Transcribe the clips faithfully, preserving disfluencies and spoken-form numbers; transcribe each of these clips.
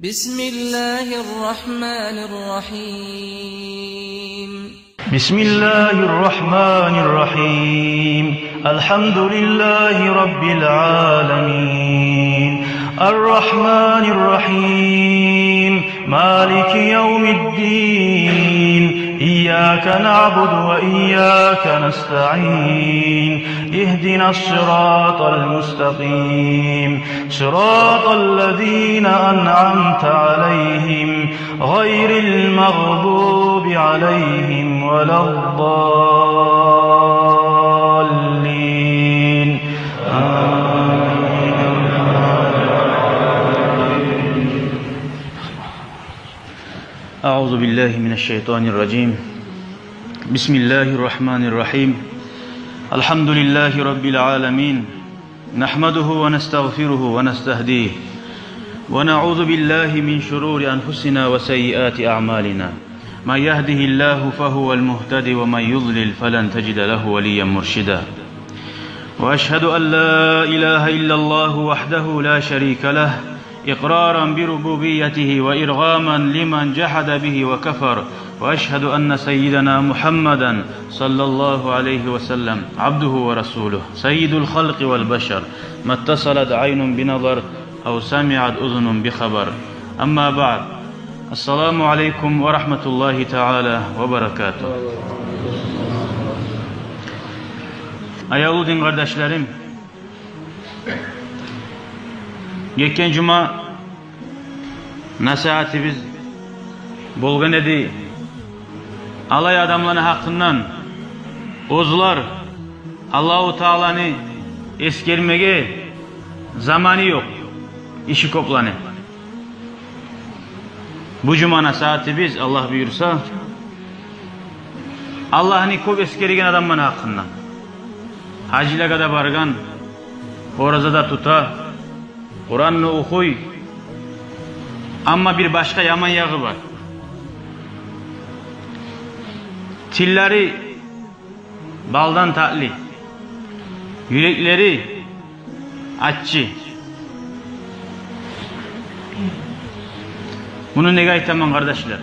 بسم الله الرحمن الرحيم. بسم الله الرحمن الرحيم. الحمد لله رب العالمين. الرحمن الرحيم. مالك يوم الدين. إياك نعبد وإياك نستعين. اهدنا الصراط المستقيم. صراط الذين أنعمت عليهم غير المغضوب عليهم ولا الضالين. آمين. أعوذ بالله من الشيطان الرجيم. بسم الله الرحمن الرحيم. الحمد لله رب العالمين. نحمده ونستغفره ونستهديه، ونعوذ بالله من شرور أنفسنا وسيئات أعمالنا. من يهده الله فهو المهتد، ومن يضلل فلن تجد له وليا مرشدا. وأشهد أن لا إله إلا الله وحده لا شريك له، إقرارا بربوبيته وإرغاما لمن جحد به وكفر، وأشهد أن سيدنا محمدا صلى الله عليه وسلم عبده ورسوله سيد الخلق والبشر، ما اتصلت عين بنظر أو سمعت أذن بخبر. أما بعد، السلام عليكم ورحمة الله تعالى وبركاته. Аявлу дин къардашларым, гетген жума насигьатыбыз болгъан эди алай адамланы гьакъындан, оьзлер Аллагьу Тааланы эсгермеге заманы ёкъ, иши кёплени. Бу жума насигьатыбыз, Аллагь буюрса, Аллагьны кёп эсгерген адамланы гьакъындан. Гьажлагъа да баргъан, ораза да тута, Къуранны охуй. Амма бир башгъа яман ягъы бар. Тиллери балдан татли, юреклери аччы. Муну неге айтаман, къардашлар?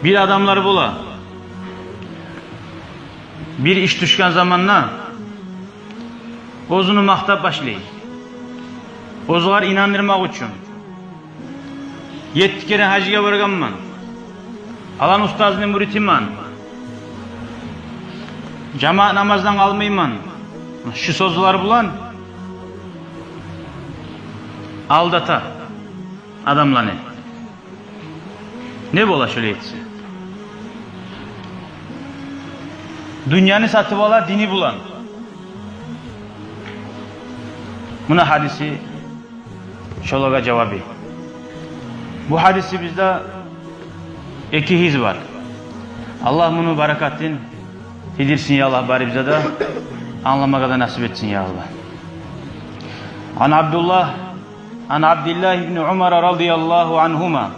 Бир адамлар бола, бир иш тюшген заманда оьзюн макътап башлай. Оьзлер инандырмакъ учун. Етти керен гьажгъа баргъанман. Алан устазны мюритимен. Жамаат намаздан къалмайман. Шу сёзлер булан алдата адамланы. Не бола шолай этсе? Дюньяны сатып ала дини булан. Муна гьадиси, шолагъа жавабы. Бу гьадисибизде эки гьыз бар. Аллагь муну баракатын тийдирсин, я Аллагь, барыбызгъа да, англамагъа да насип этсин, я Аллагь. عن عبد الله، عن عبد الله بن عمر رضي الله عنهما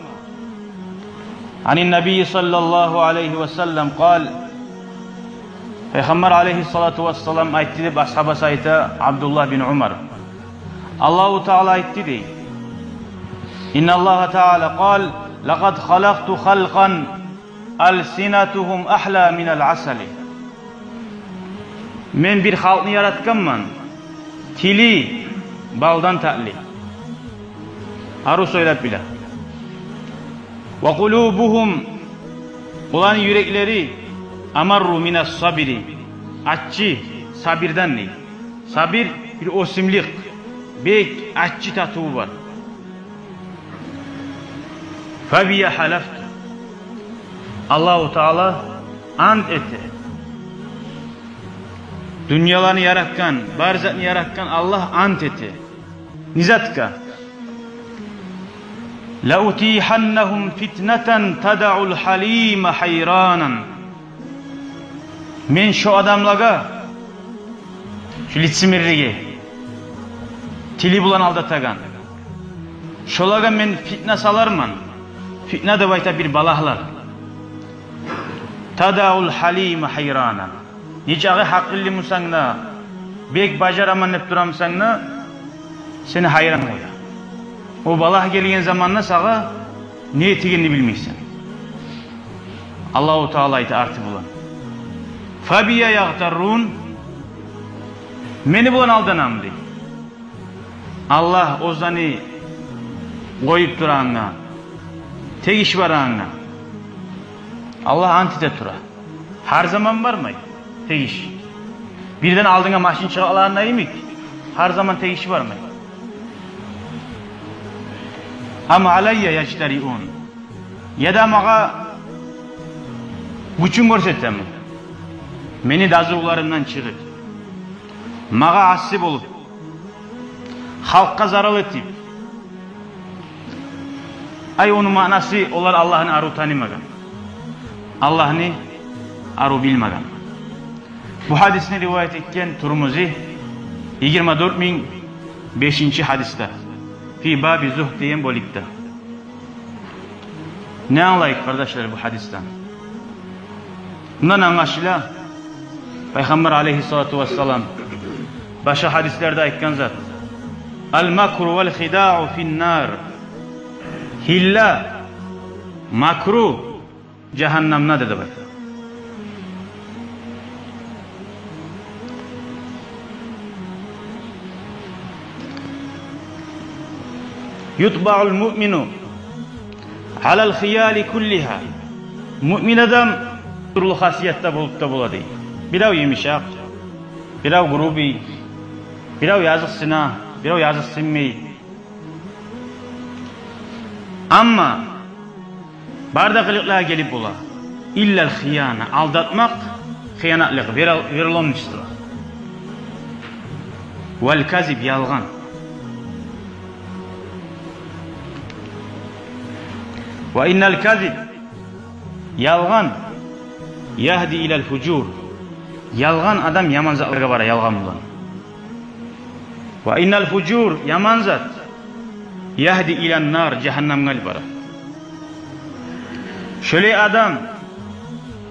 عن النبي صلى الله عليه وسلم قال, Пайхаммар алайгьиссалату вассалам айтды деп асгьабасы айта, Абдуллагь бин Умар. Аллагьу Таала айтды дей: إن الله تعالى قال: لقد خلقت خلقا ألسنتهم أحلى من العسل. Мен бир халкъны яратгъанман, тили балдан татли. Арив сёйлеп биле. وقلوبهم, оланы юреклери, أمر من الصبر, аччы сабирден дей. Сабир бир оьсюмлюк, бек аччы татыву бар. فبي حلفت. Аллагьу Таала ант эте. Дюньяланы яратгъан, бар затны яратгъан Аллагь ант эте. Не затгъа? لأتيحنهم فتنة تدع الحليم حيرانا. Мен шо адамлагъа, шо лицемерлеге, тили булан алдатагъан, шолагъа мен фитна саларман. Фитна деп айта бир балагьлар. تدع الحليم حيرانا. Нечакъы гьакъыллы бусанг да, бек бажараман деп турамсан да, сени гьайран къоя. О балагь гелген заманда сагъа не этегенни билмейсен. Аллагьу Таала айта арты булан: «Фабия ягътаррун». Мени булан алданамы дей. Аллагь оьзлени къоюп турагъангъа, тегиш барагъангъа Аллагь ант эте тура. Гьар заман бармай тегиш. Бирден алдынга машин чыгъа алагъанда йимик, гьар заман тегиш бармай. «Ам алайя яжтариун». Яда магъа гючюн гёрсетеми? Мени дазуларымдан чыгъып, магъа асси болуп, халкъгъа зарал этип. Ай, ону маънасы, олар Аллагьны арив танымагъан, Аллагьны арив билмеген. Бу гьадисни риваят этген Турмузи, йигирма дёрт минг бешинчи гьадисде, фи баби зугьд деген бёлюкде. Не англайыкъ, къардашлар, бу гьадисден? Мундан англашыла, Пайхаммар алейгьиссалату вассалам башгъа гьадислерде айтгъан зат: «Ал-макру вал-хидау фин-нар». Гьилла, макру жагьаннамда деп айта. «Ютбаул муъмину алал хияли куллигьа». Муъмин адам тюрлю хасиятда болуп да бола дей. Бирев йымышакъ, бирев грубый, бирев языкъсына, бирев языкъсынмай. Амма бары да къылыкълагъа гелип бола. Иллал хияна, алдатмакъ, хыянатлыкъ, верол-, вероломство. Вал казиб, ялгъан. Ва иннал казиб, ялгъан, ягьди илал фужур. Ялгъан адам яман затлагъа бара ялгъан булан. Ва иннал фужур, яман зат, ягьди илан нар, жагьаннамгъа алып бара. Шолай адам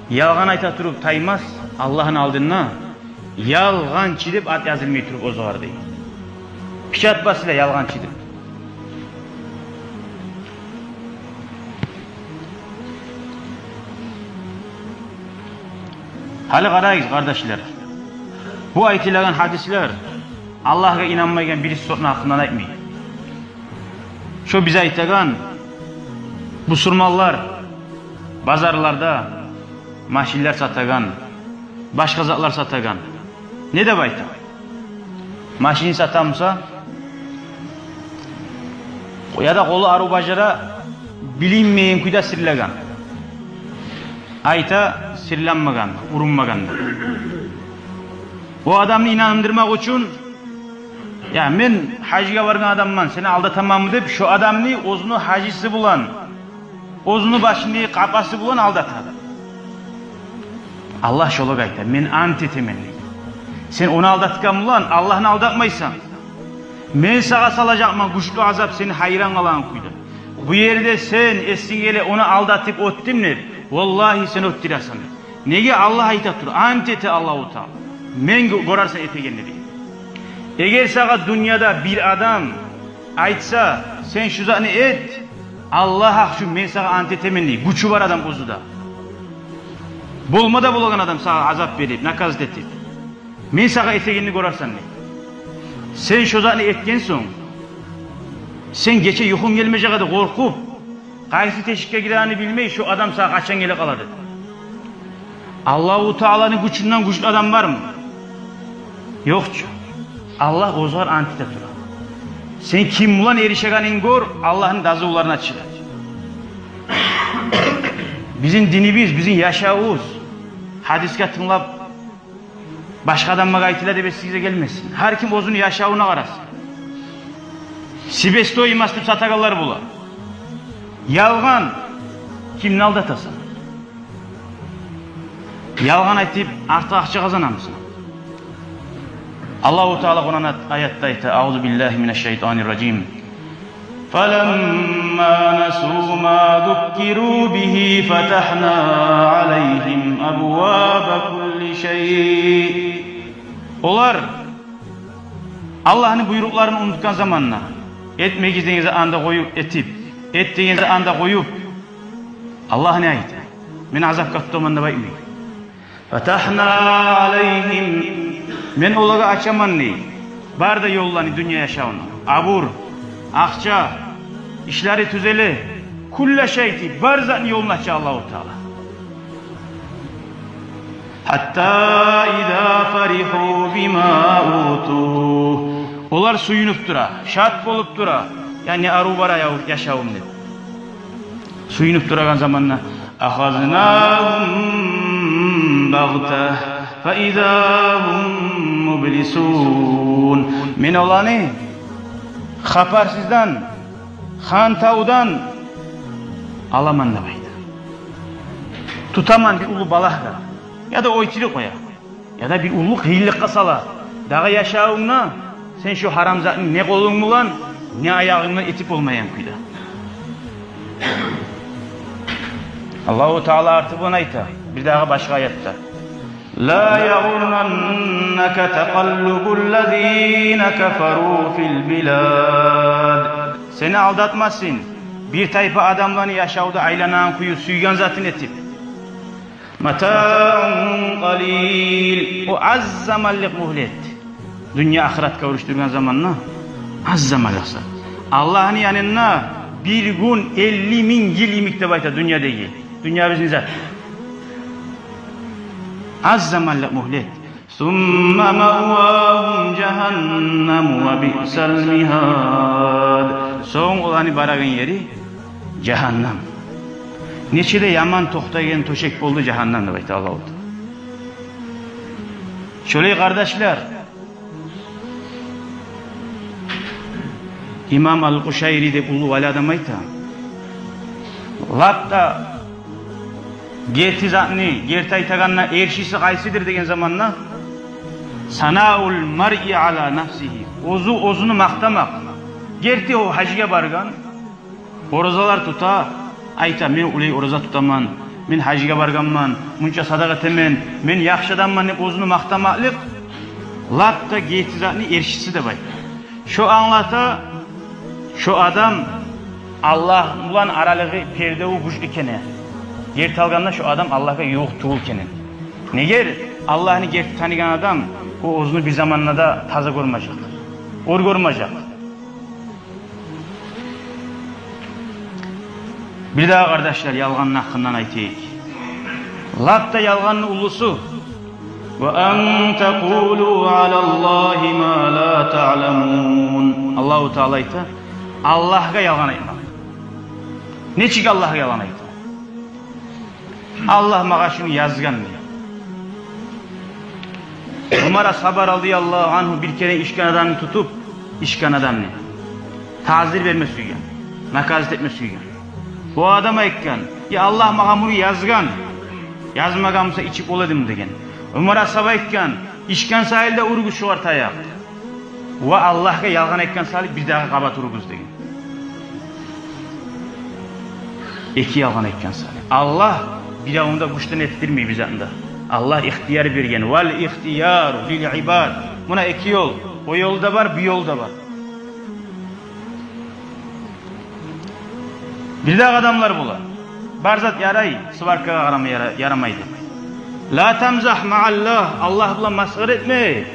ялгъан айта туруп таймас, Аллагьны алдында ялгъанчы деп ат язылмай туруп оьзюгер дей. Печать басыла ялгъанчы деп. Гьали къарайыкъ, къардашлар. Бу айтылагъан гьадислер Аллагьгъа инанмайгъан бириси сотну гьакъындан айтмай. Шо биз айтагъан бусурманлар базарларда машинлер сатагъан, башгъа затлар сатагъан. Не деп айта? Машин сатамыса, яда къолу арив бажара, билинмейген кюйде сырлайгъан. Айта, сырланмагъан, урунмагъан деп. О адамны инандырмакъ учун, я, мен гьажгъа баргъан адамман, сени алдатаманмы деп, шо адамны оьзюню гьажысы булан, оьзюню башыны къапасы булан алдата. Аллагь шолагъа айта: «Мен ант этемен, — дей, — сен ону алдатгъан булан Аллагьны алдатмайсан. Мен сагъа салажакъман гючлю азап, сен гьайран къалагъан кюйде. Бу ерде сен эсинге геле ону алдатып оьтдюм деп, валлагьи, сен оьтдюресен», — деп. Неге? Аллагь айта тура, ант эте Аллагьу Таала: «Мен гё-, гёрерсен этегенни», — дей. Эгер сагъа дюньяда бир адам айтса: «Сен шу затны эт, Аллагь гьакъ учун, мен сагъа ант этемен», — дей, гючю бар адам оьзю де, болма да болагъан адам, сагъа азап берип, наказать этип, «Мен сагъа этегенни гёрерсен», — дей. Сен шо затны этген сонг, сен гече юхунг гелмежек эди къоркъуп, къайсы тешикге гирегенни билмей, шо адам сагъа къачан геле къала эди. Аллагьу Тааланы гючюнден гючлю адам бармы? Ёкъ чу. Аллагь оьзюгер ант эте тура. Сен ким булан эришегенинг гёр, Аллагьны дазуларына чы. Бизин динибиз, бизин яшавубуз гьадисге тынглап, башгъа адамлагъа айтыла деп эсигизге гелмесин. Гьар ким оьзюню яшавуна къарасын. Себестоимость деп сатагъанлар бола. Ялгъан. Кимни алдатасан? Ялгъан айтып, артыкъ акъча къазанамысан? Аллагьу Таала Къуран аят-, аятда айта: «Аузу биллагьи минаш-шайтанир-ражим. Фаламма насу ма зуккиру бигьи фатагьна алайгьим абваба кулли шай». Олар Аллагьны буйрукъларын унутгъан заманда, Этмегиз дегенде анда къоюп этип, эт дегенде анда къоюп, Аллагь не айта? Мен азапгъа тутаман деп айтмай. Фатахна алайгьим, мен олагъа ачаман дей, бары да ёлланы дюнья яшавуна. Абур, акъча, ишлери тюзеле, кулла шайъ, бары затны ёлун ача Аллагьу Таала. Гьатта иза фаригьу бима уту. Олар сююнюп тура, шат болуп тура. Яни арив бара яв-, яшавум деп. Сююнюп турагъан заманда, ахазнагьум багъта фа иза гьум мублисун. Мен оланы хабарсыздан, хантавдан аламан деп айта. Тутаман бир уллу балагьгъа, яда оьлтюрюп къоя, яда бир уллу къыйынлыкъгъа сала. Дагъы яшавунгда сен шу гьарам затны не къолунг булан, не аягъынг булан этип болмайгъан кюйде. Аллагьу Таала арты булан айта бир дагъы башгъа аятда: ла ягъурраннака такъаллубуллазина кафару фил билад. Сени алдатмасын бир тайпа адамланы яшавда айланагъан кюю, сюйген затын этип. Матаъун къалил. О аз заманлыкъ мюгьлет. Дюнья ахыратгъа урушдургъан заманда аз заманлыкъ зат. Аллагьны янында бир гюн элли минг йыл йимик деп айта дюньядагъы. Дюнья бизин зат. Аз заманлыкъ мюгьлет. Сумма маъвагьум жагьаннаму ва биъсал мигьад. Сонг оланы барагъан ери жагьаннам. Нече де яман токътайгъан тёшек болду жагьаннам деп айта Аллагьу Таала. Шолай, къардашлар, имам Ал-Къушайри деп уллу вали адам айта: лап да герти затны, герти айтагъанда эршиси къайсыдыр деген заманда, санаул маръи ала нафсигьи, оьзю оьзюн макътамакъ. Герти о гьажгъа баргъан, оразалар тута, айта: мен улай ораза тутаман, мен гьажгъа баргъанман, мунча садагъа этемен, мен яхшы адамман деп оьзюн макътамакълыкъ лап да герти затны эршиси деп айта. Шо англата, шо адам Аллагь булан аралыгъы, пердеви гючлю экенин. Герти алгъанда, шо адам Аллагьгъа ювукъ тюгюл экенин. Неге? Аллагьны герти таныгъан адам о оьзюн бир заманда да таза гёрмежек, оьр гёрмежек. Бир дагъы, къардашлар, ялгъанны гьакъындан айтайыкъ. Лап да ялгъанны уллусу: ва ан такъулу алаллагьи ма ла таъламун. Аллагьу Таала айта: Аллагьгъа ялгъан айтмакъ. Нечик Аллагьгъа ялгъан айта? Аллагь магъа шуну язгъан дей. Умар асгьаба радияллагьу ангьу бир керен ичген адамны тутуп, ичген адамны таъзир берме сюйген, наказать этме сюйген. О адам айтгъан: я Аллагь магъа муну язгъан, язмагъан буса, ичип бола эдим деген. Умар асгьаба айтгъан: ичген сайын да уругъуз шогъар таякъ. Ва Аллагьгъа ялгъан айтгъан саялы бир дагъы къабат уругъуз деген. Эки ялгъан айтгъан саялы. Аллагь биревню де гючден этдирмей бир затны да. Аллагь ихтияр берген. Вал ихтияру лил ибад. Муна эки ёл. О ёл да бар, бу ёл да бар. Бир дагъы адамлар бола. Бар зат ярай, сваркагъа къарама яра-, ярамай деп. Ла тамзагь маъаллагь, Аллагь булан масхара этме.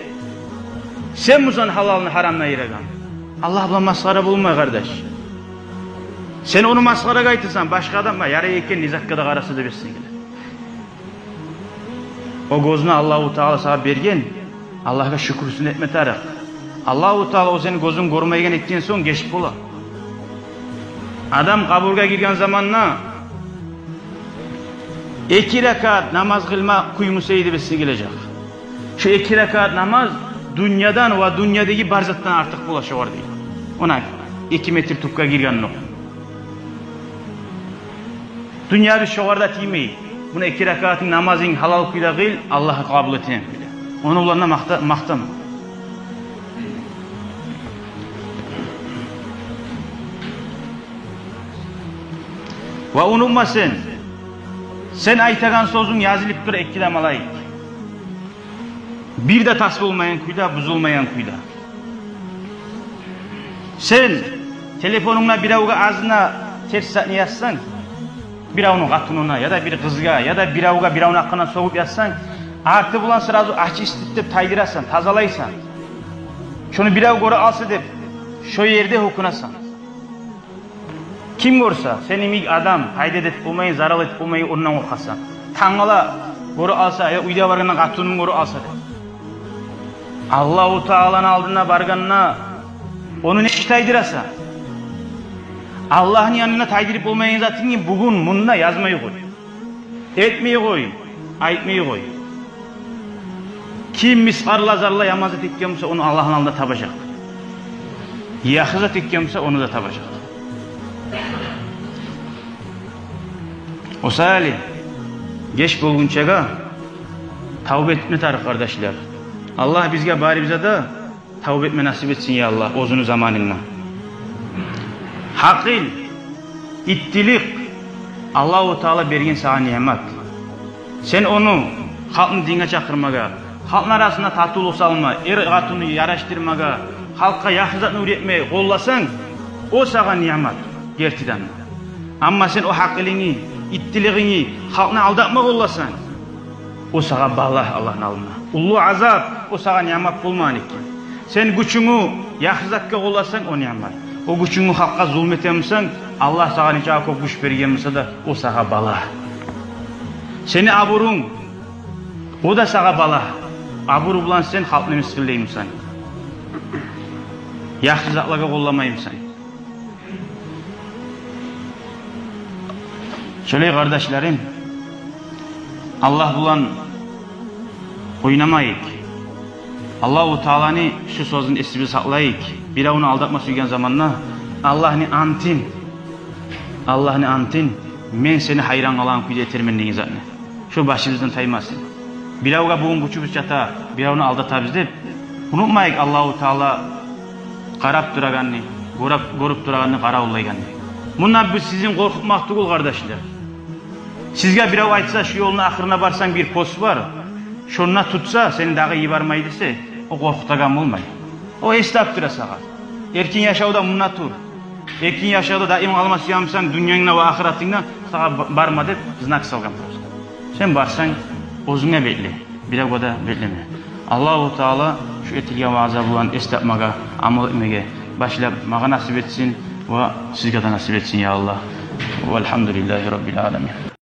Сен бусан гьалалны гьарамдан айырагъан. Аллагь булан масхара болмай, къардаш. Сен ону масхарагъа айтасан, башгъа адам: ма, ярай экен, не затгъа да къараса деп эсинге геле. О гёзню Аллагьу Таала сагъа берген, Аллагьгъа шюкюрсюн этме тарыкъ. Аллагьу Таала о сени гёзюнг гёрмейген этген сонг гечип бола. Адам къабургъа гирген заманда эки ракаат намаз къылма кюймюсе эди деп эсине гележек. Шу эки ракаат намаз дюньядан ва дюньядагъы бар затдан артыкъ бола шогъар дей. Она эки метр тюпге гиргендокъ. Дюнья бир шогъар да тиймей. Муна эки ракаатны намазынг гьалал кюйде къыл, Аллагь къабул этеген кюйде. Ону булан да макъта-, макътанма. Ва унутма сен, сен айтагъан сёзюнг язылып тура эки де малайик. Бир де тас болмайгъан кюйде, бузулмайгъан кюйде. Сен Телефонунгда биревге азына терс затны язсанг, биревню къатынына, яда бир къызгъа, яда биревге, биревню гьакъына сёгюп язсанг, арты булан сразу ачы истет деп тайдырасан, тазалайсан. Шону бирев гёре алса деп, шо ерде гьёкюнесен. Ким гёрсе, сени йимик адам, пайда этип болмайгъан, зарал этип болмайгъан, ондан къоркъасан. Тангала гёре алса, я уьйге баргъанда къатынынг гёре алса деп. Аллагьу Тааланы алдына баргъанда, ону нечик тайдырасан? Аллагьны янына тайдырып болмайгъан затынгны бугюн мунда язмай къой. Этмей къой, айтмай къой. Ким мискъал зарра яман зат этген буса, ону Аллагьны алдында табажакъ. Яхшы зат этген буса, ону да табажакъ. Осали, геч болгъунчагъа тавба этме тарыкъ, къардашлар. Аллагь бизге, барыбызгъа да тавба этме насип этсин, я Аллагь, оьзюню заманында. Гьакъыл, иттилик Аллагьу Таала берген сагъа ниъмат. Сен ону халкъны динге чакъырмагъа, халкъны арасында татывлукъ салма, эр-къатынны ярашдырмагъа, халкъгъа яхшы затны уьйретме къолласанг, о сагъа ниъмат, гертиден. Амма сен о гьакъылынгны, иттилигингни халкъны алдатма къолласанг, о сагъа бала Аллагьны алдында. Уллу азап, о сагъа ниъмат болмагъан экен. Сен гючюнгню яхшы затгъа къолласанг, о ниъмат. О гючюнгню халкъгъа зулму этемисен, Аллагь сагъа нечакъы кёп гюч берген буса да, о сагъа бала. Сени абурунг, о да сагъа бала. Абуру булан сен халкъны мискинлеймисен, яхшы затлагъа къолламаймысан. Шолай, къардашларым, Аллагь булан ойнамайыкъ. Аллагьу Тааланы шу сёзюн эсибизде сакълайыкъ. Биревню алдатма сюйген заманда, Аллагьны антын, Аллагьны антын, мен сени гьайран къалагъан кюйде этермен деген затны. Шо башыбыздан таймасын. Биревге бугюн гючюбюз чата, биревню алдатабыз деп, унутмайыкъ Аллагьу Таала къарап турагъанны, гёрюп, гёрюп турагъанны, къаравуллайгъанны. Мунда биз сизин къоркъутмакъ тюгюл, къардашлар. Сизге бирев айтса, шу ёлну ахырына барсанг, бир пост бар, шонда тутса, сени дагъы йибермей десе, о къоркъутагъан болмай. О эс тапдыра сагъа. Эркин яшавда мунда тур. Эркин яшавда даим къалма сюемисен, дюньянгда ва ахыратынгда, сагъа ба-, барма деп знак салгъан просто. Сен барсанг, оьзюнге бекле, биревге де беклеме. Аллагьу Таала шу этилген ваъза булан эс тапмагъа, амал этмеге башлап магъа насип этсин ва сизге де насип этсин, я Аллагь. Валгьамдулиллагьи раббил аламин.